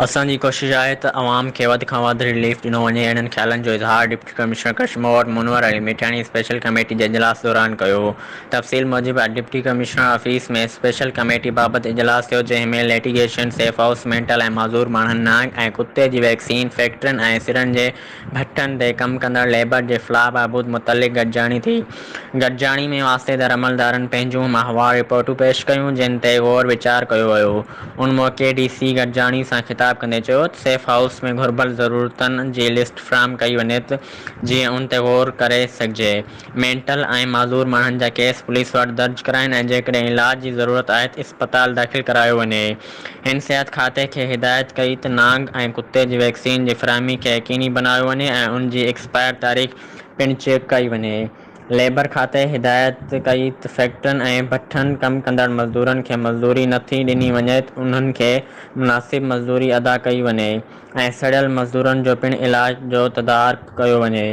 اسان جي ڪوشش آهي ته عوام کي وڌ کان وڌ رليف ڏنو وڃي. اهڙن خيالن جو اظهار deputy commissioner Kashmore Munawar Ali Mithiani special committee جي اجلاس دوران ڪيو. تفصيل موجب اڄ deputy commissioner office ۾ special committee بابت اجلاس ٿيو جنهن ۾ ليٽيگيشن، سيف هائوس، مينٽل ۽ معذور ماڻهن، نانگ ۽ ڪتي جي ويڪسين، فيڪٽرين ۽ سرن جي ڀٺن تي ڪم ڪندڙ ليبر جي فلاح بهبود متعلق گڏجاڻي ٿي. گڏجاڻي ۾ واسطيدار عملدارن پنهنجون ماهوار رپورٽون پيش ڪيون جن تي غور ويچار ڪيو ويو. ان موقعي ڊي سي گڏجاڻي سان خطاب ڪندي چيو ته سيف هائوس ۾ گهربل ضرورتن جي لسٽ فراهم ڪئي وڃي ته جيئن ان تي غور ڪري سگهجي. مينٽل ۽ معذور ماڻهن جا ڪيس پوليس وٽ درج ڪرائين ۽ جيڪڏهن علاج جي ضرورت آهي ته اسپتال داخل ڪرايو وڃي. هن صحت کاتي کي هدايت ڪئي ته نانگ ۽ ڪتي جي ويڪسين جي فراهمي کي يقيني بنايو وڃي ۽ ان جي ايڪسپائر تاريخ پڻ چيڪ ڪئي وڃي. ليبر کاتي هدايت ڪئي ته فيڪٽرين ۽ بٺن ڪم ڪندڙ مزدورن کي مزدوري نه ٿي ڏني وڃي ته انهن کي مناسب مزدوري ادا ڪئي وڃي ۽ سڙيل مزدورن جو پڻ علاج جو تدارڪ ڪيو وڃي.